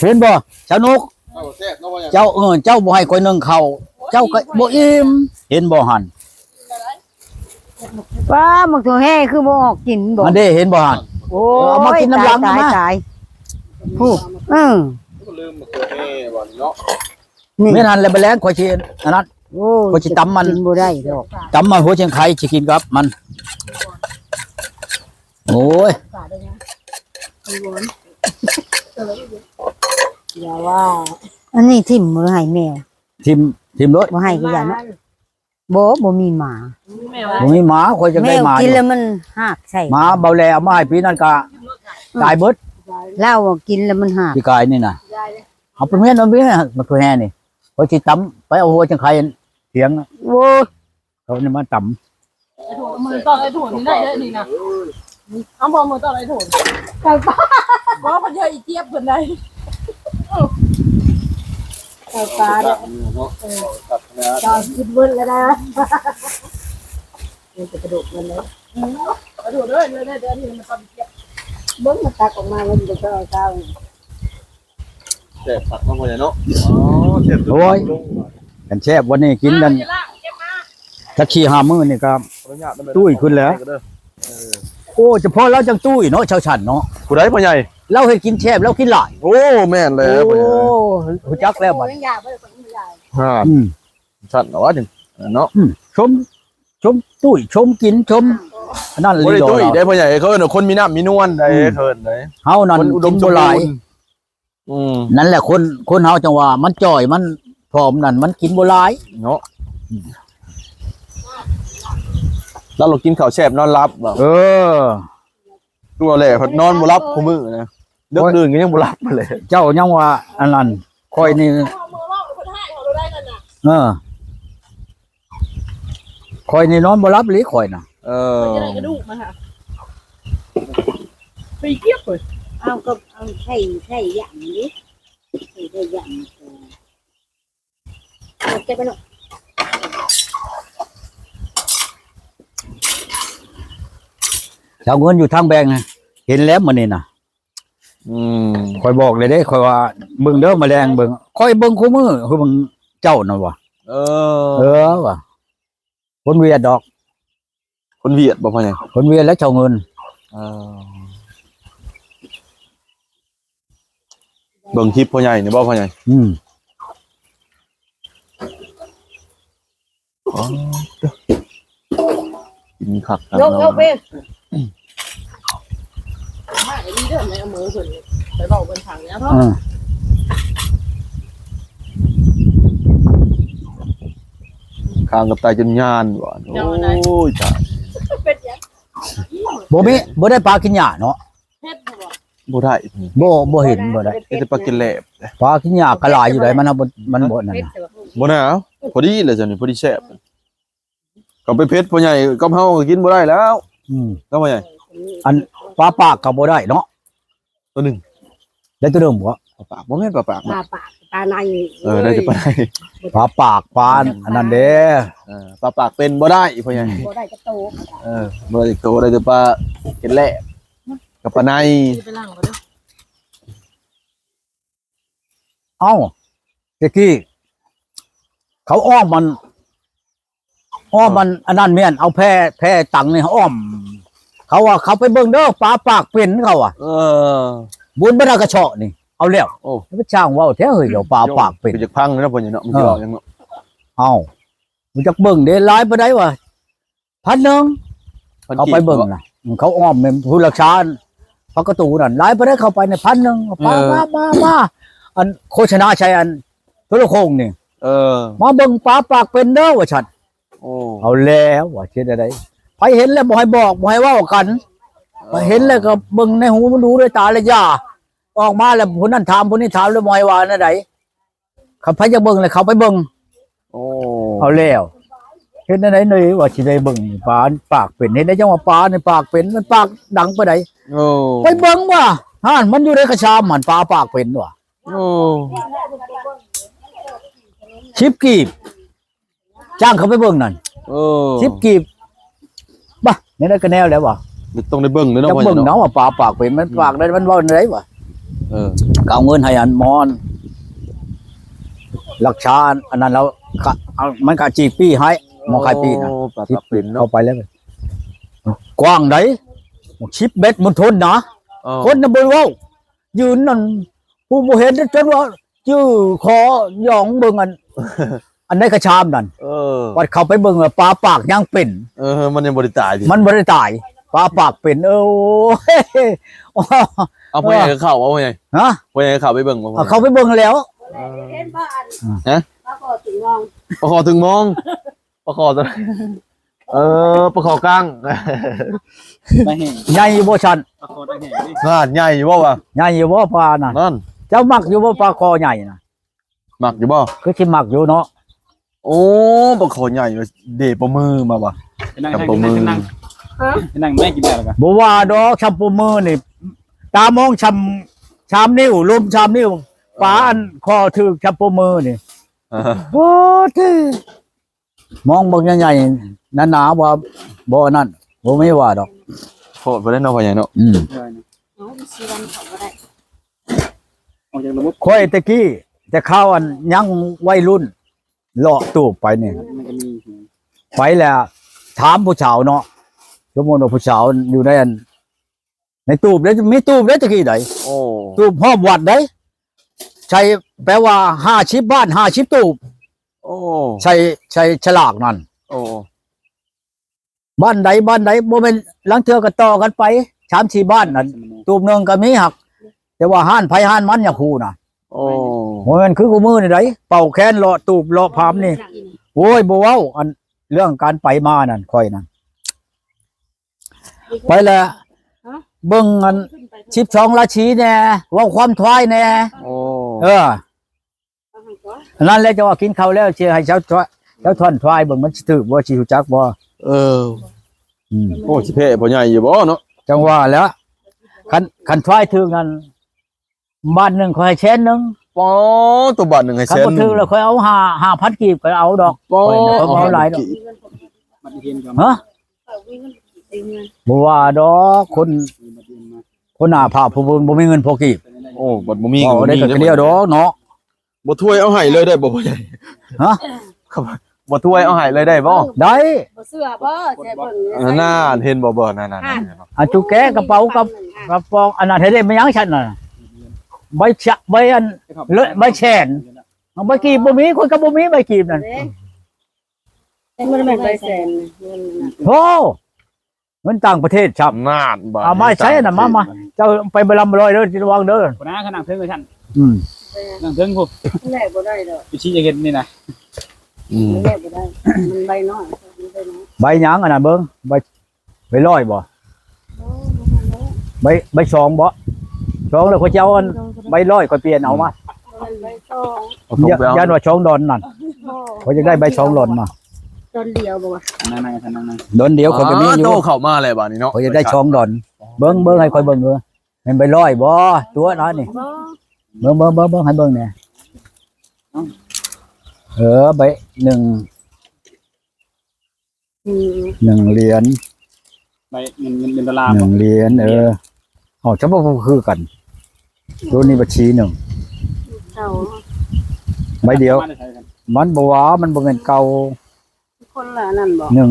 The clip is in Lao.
ເຫັນບໍ່ ຊາວນົກ? ເຈົ້າ ເອີ ເຈົ້າບໍ່ໃຫ້ຂ້ອຍໜຶ້ງເຂົ້າ ເຈົ້າກໍບໍ່ອີ່ມ ເຫັນບໍ່ຫັ້ນ? ປ້າ ໝາກຖົ່ວແຮ່ຄືບໍ່ອອກກິນບໍ່? ອັນເດ້ ເຫັນບໍ່ຫັ້ນ? ໂອ້ຍ ເອົາມາກິນນຳຫຼັງ ຕາຍ ຕາຍ ຕາຍ ຜູ້ ເອີ ລືມໝາກຖົ່ວແຮ່ວ່ານີ້ເນາະ. ນີ້ ແມ່ນຫັ້ນແຫຼະ ບາດແລງຂ້ອຍຊິອັນນັ້ນ ໂອ້ຍ ຂ້ອຍຊິຕຳມັນ ກິນບໍ່ໄດ້ດອກ ຕຳມັນຫົວຈຽງໄຄຊິກິນກັບມັນ. ໂອ້ຍ ຢ່າວ່າ ອັນນີ້ຖິ້ມ ຫຼືໃຫ້ແມວ? ຖິ້ມ ຖິ້ມໂລດ ບໍ່ໃຫ້ກໍຢ່າເນາະ. ບໍ່ ບໍ່ມີໝາ ບໍ່ມີໝາ ຂ້ອຍຈະໄດ້ໝາ ແມວກິນແລ້ວມັນຮາກໃສ່ ໝາເບົາແລເອົາມາໃຫ້ປີນັ້ນກະ ອືມ ຕາຍເບິດ ລາວວ່າກິນແລ້ວມັນຮາກ ປີກາຍນີ້ນະ ເອົາໄປແມ່ນ ເອົາໄປແມ່ນ ໝາກຖົ່ວແຮ່ນີ້ ຂ້ອຍຊິຕຳ ໄປເອົາຫົວຈັງໄຄຖຽງ ໂອ້ຍ ເຂົານີ້ມາຕຳ ໄອ້ຖົ່ວ ເອົາມືຕອດໄອ້ຖົ່ວນີ້ໄດ້ເດີນີ້ນະ ເອົາບໍ່ ມືຕອດໄອ້ຖົ່ວ ໄກ່ປາ ບໍ່ ເພິ່ນເອີ້ນອີເຈຍບເພິ່ນໄດ້ ເຂົ້າຕາເດ້ ເອີ ເຈົ້າຄິດເບິດແລ້ວນະ ມັນຈະກະດູກມັນເດ້ ກະດູກເດີ ເດີ ເດີ ອັນນີ້ມັນຕ້ອງເກັບ ເບິ່ງມັນຕັກອອກມາ ມັນບໍ່ເຈົ້າເຈົ້າ ແຊບຄັກເນາະ ພໍ່ໃຫຍ່ເນາະ ອໍ ແຊບ ໂອ້ຍ ຄັນແຊບວັນນີ້ກິນນັ້ນ ຈັກສີ່ຫ້າມື້ນີ້ກໍຕຸ້ຍຂຶ້ນແລ້ວ ເອີ ໂອ້ ຈະພໍລາວຈັ່ງຕຸ້ຍເນາະ ຊາວຊັ້ນເນາະ ຜູ້ໃດພໍ່ໃຫຍ່? ລາວເຮັດກິນແຊບ ລາວກິນຫຼາຍ ໂອ້ ແມ່ນແລ້ວ ໂອ້ ຮູ້ຈັກແລ້ວບັດນີ້ ອືມ ຊັ້ນເນາະ ເນາະ ອືມ ຊົມ ຊົມຕຸ້ຍ ຊົມກິນ ຊົມອັນນັ້ນ ບໍ່ໄດ້ຕຸ້ຍເດ້ພໍ່ໃຫຍ່ ເຂົາເອີ້ນວ່າຄົນມີນ້ຳມີນວນໃດ ອືມ ເຂົາເອີ້ນໃດ ເຮົານັ້ນກິນບໍ່ຫຼາຍ ອືມ ນັ້ນແຫຼະ ຄົນ ຄົນເຮົາຈັ່ງວ່າມັນຈ່ອຍ ມັນຜອມນັ້ນ ມັນກິນບໍ່ຫຼາຍເນາະ ອືມ ລາວລະກິນເຂົ້າແຊບນອນຫຼັບ ເອີ ຕົວແຫຼະ ນອນບໍ່ຫຼັບຄູ່ມື້ນະ ເດິກດື່ນກໍຍັງບໍ່ຫຼັບເລີຍ ເຈົ້າຍັງວ່າອັນນັ້ນ ຂ້ອຍນີ້ ເອີ ຂ້ອຍນີ້ນອນບໍ່ຫຼັບອີ່ຫຼີຂ້ອຍນະ ເອີ ມັນຈະໄດ້ກະດູກມາຫາ ໄປກຽບເລີຍ ເອົາ ກໍເອົາໃສ່ ໃສ່ຢ່າງນີ້ ໃສ່ຢ່າງນີ້ ເກັບໄວ້ເນາະ ເຈົ້າເງິນຢູ່ທາງແບງນະ ເຫັນແລ້ວມື້ນີ້ນະ ອືມ ຂ້ອຍບອກເລີຍເດ້ ຂ້ອຍວ່າເບິ່ງເດີ ມາແລງເບິ່ງ ຂ້ອຍເບິ່ງຄູ່ມື້ ຄືເບິ່ງເຈົ້ານະວ່າ ເອີ ເອີ ວ່າ ຄົນຫວຽດດອກ ຄົນຫວຽດບໍ່ພໍ່ໃຫຍ່? ຄົນຫວຽດແລ້ວເຈົ້າເງິນ ເອີ ເບິ່ງຄລິບພໍ່ໃຫຍ່ນີ້ບໍ່ພໍ່ໃຫຍ່? ອືມ ອໍ ກິນຄັກ ຍົກ ເອົາເປ ມາອີ່ເດີ ແມ່ເອົາມືຂຶ້ນ ໄປເວົ້າເພິ່ນຟັງແລ້ວເນາະ ອືມ ຄາງກັບຕາຈົນຍານວ່າ ໂອ້ຍ ຕາຍ ເປັນຫຍັງ ບໍ່ມີ ບໍ່ໄດ້ປາກິນຫຍ້າເນາະ ເຮັດບໍ່? ບໍ່ໄດ້ ບໍ່ ບໍ່ເຫັນ ບໍ່ໄດ້ ມີແຕ່ປາກິນແຫຼບ ປາກິນຫຍ້າກະຫຼາຍຢູ່ໃດ໋ ມັນ ມັນບໍ່ນັ້ນນະ ບໍ່ນາ ພໍດີແຫຼະເຈົ້ານີ້ ພໍດີແຊບ ກໍໄປເພັດພໍ່ໃຫຍ່ກັບເຮົາກໍກິນບໍ່ໄດ້ແລ້ວ ອືມ ເນາະພໍ່ໃຫຍ່ ອັນປາປາກກໍບໍ່ໄດ້ເນາະ ໂຕໜຶ່ງ ໄດ້ໂຕໜຶ່ງບໍ່? ປາປາກ ບໍ່ແມ່ນປາປາກ ປາປາກ ປາໃນ ເອີ ໄດ້ແຕ່ປາໃນ ປາປາກ ປາອັນນັ້ນເດ້ ເອີ ປາປາກເປັນບໍ່ໄດ້ພໍ່ໃຫຍ່ ອືມ ບໍ່ໄດ້ຈັກໂຕ ເອີ ບໍ່ໄດ້ຈັກໂຕ ໄດ້ແຕ່ປາກິນແຫຼບ ກັບປາໃນ ຊິໄປລ້າງບໍ່ເດີ ເອົ້າ ແຕ່ກີ້ເຂົາອ້ອມມັນ ອ້ອມມັນ ເອີ ອັນນັ້ນແມ່ນ ເອົາແພ ແພຕັງນີ້ອ້ອມ ເຂົາວ່າເຂົາໄປເບິ່ງເດີ ປາປາກເປັນ ເຂົາວ່າ ເອີ ບຸນບັນດາກະເຊາະນີ້ ເອົາແລ້ວ ໂອ້ ໄປຊ່າງເວົ້າແທ້ເຮີ້ຍ ດຽວປາປາກເປັນ ຢາກຟັງເນາະ ເພິ່ນເນາະ ມັນຊິເວົ້າຫຍັງເນາະ ເອີ ເອົ້າ ຮູ້ຈັກເບິ່ງເດ້ ຫຼາຍປານໃດວະ? ພັນໜຶ່ງ ເຂົາໄປເບິ່ງນະ ເຂົາອ້ອມແມ່ນຜູ້ລັກສາພັກກະຕູນັ້ນ ຫຼາຍປານໃດ ເຂົ້າໄປໃນພັນໜຶ່ງ ເອີ ມາ ມາ ມາ ມາ ອັນໂຄສະນາໃສ່ອັນໂທລະໂຄ່ງນີ້ ເອີ ມາເບິ່ງປາປາກເປັນເດີວ່າຊັ້ນ ໂອ້ ເອົາແລ້ວວ່າ ເຮັດແນວໃດ ໃຜເຫັນແລ້ວບໍ່ໃຫ້ບອກ ບໍ່ໃຫ້ເວົ້າກັນ ໃຜເຫັນແລ້ວກໍເບິ່ງໃນຫູມັນດູ ດ້ວຍຕາແລະຍາ ອອກມາແລ້ວຜູ້ນັ້ນຖາມ ຜູ້ນີ້ຖາມ ແລ້ວບໍ່ໃຫ້ວ່າແນວໃດ ຄັນໃຜຢາກເບິ່ງແລ້ວເຂົ້າໄປເບິ່ງ ໂອ້ ເອົາແລ້ວ ເຮັດແນວໃດເລີຍວ່າຊິໄດ້ເບິ່ງປາປາກເປັນ ເຮັດໄດ້ຈັ່ງວ່າປານີ້ປາກເປັນ ມັນປາກດັງປານໃດ ໂອ້ ໄປເບິ່ງວ່າ ຫັ້ນ ມັນຢູ່ໃນກະຊາມຫັ້ນ ປາປາກເປັນວ່າ ໂອ້ ສິບກີບ ຈ້າງເຂົາໄປເບິ່ງນັ້ນ ເອີ ສິບກີບ ບາ ແນວໃດກໍແນວແລ້ວວ່າ ຕ້ອງໄດ້ເບິ່ງເດີເນາະ ຢາກເບິ່ງເນາະວ່າປາປາກເປັນ ມັນປາກໃດ ມັນເວົ້າແນວໃດວ່າ ເອີ ກໍເອົາເງິນໃຫ້ອັນໝໍນ ລັກຊາອັນນັ້ນແລ້ວ ກະ ເອົາ ມັນກະຈີກປີ້ໃຫ້ ໝໍຂາຍປີ້ນະ ໂອ້ ປາ ຊິບ ເປັນເນາະ ເຂົ້າໄປແລ້ວ ກວ້າງໃດ໋ ສິບແມັດມັນທົນນະ ເອີ ຄົນນະບໍ່ເວົ້າ ຢືນນັ້ນ ຜູ້ບໍ່ເຫັນຈົນວ່າຈື່ຂໍຢອງເບິ່ງອັນ ອັນໃດກະຊາມນັ້ນ ເອີ ບັດເຂົ້າໄປເບິ່ງແລ້ວປາປາກຍັງເປັນ ເອີ ມັນຍັງບໍ່ໄດ້ຕາຍຕິ ມັນບໍ່ໄດ້ຕາຍ ປາປາກເປັນ ເອີ ໂອ້ຍ ເອົາພໍ່ໃຫຍ່ເຂົ້າບໍ່ພໍ່ໃຫຍ່ ຮະ ພໍ່ໃຫຍ່ເຂົ້າໄປເບິ່ງບໍ່ ເຂົ້າໄປເບິ່ງແລ້ວ ເອີ ເຫັນບໍ່ອັນ ຮະ ປາຂໍເຖິງມອງ ປາຂໍເຖິງມອງ ປາຂໍຕົວ ເອີ ປາຂໍກ້າງ ຕາແຫ້ງ ໃຫຍ່ຢູ່ບໍ່ຊັ້ນ ປາຂໍຕາແຫ້ງນີ້ ນັ້ນ ໃຫຍ່ຢູ່ບໍ່ວະ ໃຫຍ່ຢູ່ບໍ່ປານັ້ນ ນັ້ນ ເຈົ້າມັກຢູ່ບໍ່ປາຄໍໃຫຍ່ນະ ມັກຢູ່ບໍ່ ຄືຊິມັກຢູ່ເນາະ ໂອ້ ປາຄໍໃຫຍ່ເດ້ ປາມືມາວະ ໄປນັ່ງ ປາມື ໄປນັ່ງ ໄປນັ່ງ ໄປນັ່ງແມ່ກິນແລ້ວກະ ບໍ່ວ່າດອກ ຊຳປາມືນີ້ ຕາມອງຊຳ ຊາມນິ້ວ ລົມຊາມນິ້ວ ປາອັນຄໍຖືກຊຳປາມືນີ້ ເອີ ໂອ້ ມອງບັກໃຫຍ່ໆ ໜາໆ ວ່າບໍ່ອັນນັ້ນ ບໍ່ມີວ່າດອກ ໂພດບໍ່ໄດ້ເນາະ ພໍ່ໃຫຍ່ເນາະ ອືມ ເອົາ ຊິວັນເຂົາບໍ່ໄດ້ ອອກຈາກລະບົບ ຂ້ອຍແຕ່ກີ້ ແຕ່ຄາວອັນຍັງໄວລຸ້ນ ເລາະຕູບໄປນີ້ ມັນກໍມີ ໄປແລ້ວ ຖາມຜູ້ສາວເນາະ ສົມມຸດວ່າຜູ້ສາວຢູ່ໃນອັນ ໃນຕູບເດ້ ມີຕູບເດ້ຕະກີ້ໃດ ໂອ້ ຕູບຮອບວັດໃດ ໃສ່ ແປວ່າຫ້າສິບບ້ານ ຫ້າສິບຕູບ ໂອ້ ໃສ່ ໃສ່ສະຫຼາກນັ້ນ ໂອ້ ບ້ານໃດບ້ານໃດ ບໍ່ແມ່ນ ລາງເທື່ອກໍຕໍ່ກັນໄປ ສາມສີ່ບ້ານນັ້ນ ຕູບໜຶ່ງກໍມີ ຫາກແຕ່ວ່າຮ້ານໃຜຮ້ານມັນ ຍາຄູນະ ໂອ້ ບໍ່ແມ່ນຄືຄູ່ມື້ນີ້ໃດ ເປົ່າແຄນເລາະຕູບເລາະຜາມນີ້ ໂອ້ຍ ບໍ່ເວົ້າ ອັນເລື່ອງການໄປມານັ້ນ ຂ້ອຍນັ້ນ ໄປແລ້ວ ຮະ ເບິ່ງອັນສິບສອງລາສີແດ່ ເວົ້າຄວາມທວາຍແດ່ ໂອ້ ເອີ ອັນນັ້ນແຫຼະ ເຈົ້າວ່າກິນເຂົ້າແລ້ວ ຊິໃຫ້ເຈົ້າ ເຈົ້າທ່ອນທວາຍເບິ່ງ ມັນຊິຖືກບໍ່ ຊິຮູ້ຈັກບໍ່ ເອີ ອືມ ໂອ້ ຊິແພ້ພໍ່ໃຫຍ່ຢູ່ບໍ່ເນາະ ຈັ່ງວ່າແຫຼະ ຄັນ ຄັນທວາຍຖືກນັ້ນ ບາດໜຶ່ງຂ້ອຍໃຫ້ແສນໜຶ່ງ ອໍ ຕົວບາດໜຶ່ງໃຫ້ແສນໜຶ່ງ ຄັນບໍ່ຖືກແລ້ວຂ້ອຍເອົາຫ້າ ຫ້າພັນກີບກໍເອົາດອກ ອໍ ຂ້ອຍບໍ່ເອົາຫຼາຍດອກ ບັດເຫັນກໍ ຮະ ບໍ່ວ່າດອກ ຄົນ ຄົນໜ້າພາກຜູ້ເບິ່ງບໍ່ມີເງິນພໍກີບ ໂອ້ ບັດບໍ່ມີກໍບໍ່ມີເດ້ ກໍເລີຍດອກເນາະ ບໍ່ຖ້ວຍເອົາໃຫ້ເລີຍໄດ້ບໍ່ພໍ່ໃຫຍ່ ຮະ ບໍ່ຖ້ວຍເອົາໃຫ້ເລີຍໄດ້ບໍ່ ໄດ້ ບໍ່ເຊື່ອບໍ່ ແຊເບິ່ງ ເອີ ນັ້ນ ເຫັນບໍ່ ບໍ່ ນັ້ນໆ ອັນຈຸແກະກະເປົາກັບກະປອງ ອັນນັ້ນໃຫ້ໄດ້ແມ່ນຫຍັງຊັ້ນນະ ໃບຊະ ໃບອັນ ເລີ ໃບແສນ ໃບກີບບໍ່ມີ ຂ້ອຍກໍບໍ່ມີໃບກີບນັ້ນ ເດ້ ມັນແມ່ນໃບແສນ ເງິນນັ້ນ ໂອ້ ເງິນຕ່າງປະເທດຊ້ຳ ນັ້ນ ບາດ ເອົາມາໃຊ້ນະ ມາ ມາ ເຈົ້າໄປບໍ່ລຳບໍ່ລອຍເດີ ລະວັງເດີ ພຸ້ນນະ ຂ້າງເທິງຊັ້ນ ອືມ ຂ້າງເທິງພຸ້ນ ແລກບໍ່ໄດ້ດອກ ໄປຊີ້ຢາກເຮັດນີ້ນະ ອືມ ແລກບໍ່ໄດ້ ມັນໃບນ້ອຍ ມັນໃບນ້ອຍ ໃບຫຍັງອັນນັ້ນເບິ່ງ ໃບ ໃບຮ້ອຍບໍ່ ໂອ້ ບໍ່ທັນແລ້ວ ໃບ ໃບສອງບໍ່ ສອງແລ້ວຂ້ອຍຈະເອົາອັນໃບຮ້ອຍຂ້ອຍປ່ຽນເອົາມາ ໃບສອງ ຢ້ານວ່າສອງດອນນັ້ນ ບໍ່ ຂ້ອຍຢາກໄດ້ໃບສອງດອນມາ ດອນດຽວບໍ່ວະ ນັ່ງໆ ດອນດຽວຂ້ອຍກໍມີຢູ່ ໂຕເຂົ້າມາແລ້ວບາດນີ້ເນາະ ຂ້ອຍຢາກໄດ້ສອງດອນ ເບິ່ງ ເບິ່ງໃຫ້ຂ້ອຍເບິ່ງເດີ ແມ່ນໃບຮ້ອຍບໍ່ ຕົວະນະນີ້ ບໍ່ ເບິ່ງ ເບິ່ງ ເບິ່ງ ເບິ່ງໃຫ້ເບິ່ງແດ່ ເອີ ໃບໜຶ່ງ ອືມ ໜຶ່ງຫຼຽນ ໃບເງິນ ເງິນ ເງິນດອນລາ ໜຶ່ງຫຼຽນ ເອີ ເອົາ ຈະບໍ່ຄືກັນ ໂຕນີ້ບັດຊີໜຶ່ງ ເອົາ ໃບດຽວ ມາແຕ່ໃສກັນ ມັນບໍ່ວ່າ ມັນບໍ່ແມ່ນເກົ່າ ຄົນລະອັນນັ້ນບໍ່ ໜຶ່ງ